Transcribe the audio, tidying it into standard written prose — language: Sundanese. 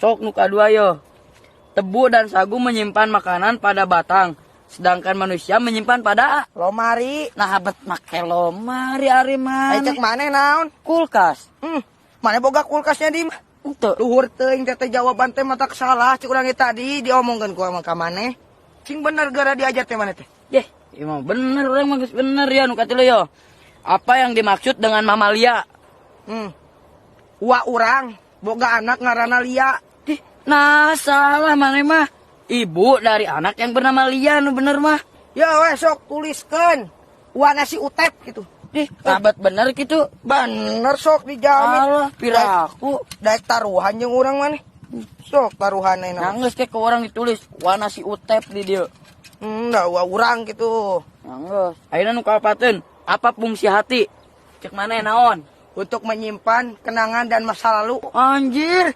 Sok nu kadua yo. Tebu dan sagu menyimpan makanan pada batang, sedangkan manusia menyimpan pada Lomari. Nah, bet make lomari ari Ai mana? Cek maneh naon? Kulkas. Maneh boga kulkasnya di mah? Henteu. Luhur teuing teh jawaban teh, matak salah cek urang ge tadi diomongkeun ku ka maneh. Cing bener gara diajar teh maneh teh. Yeh, emang bener urang mah geus bener ya nu katilu yo. Apa yang dimaksud dengan mamalia? Wa urang boga anak ngaranna Lia. Ih, nah salah maneh mah. Ibu dari anak yang bernama Lia nu bener mah. Ya weh, sok tuliskeun. Wa nasi Utep gitu. Ih, sahabat bener gitu. Bener, sok dijamin. Alah, piraku. Daek taruhan jeung urang maneh. Sok taruhan ayeuna. Nangis ke orang ditulis wana si Utep di dia. Dah wa urang gitu. Nangis. Ayeuna nu kaopateun, apa fungsi hati? Cek maneh naon? Untuk menyimpan kenangan dan masa lalu. Anjir,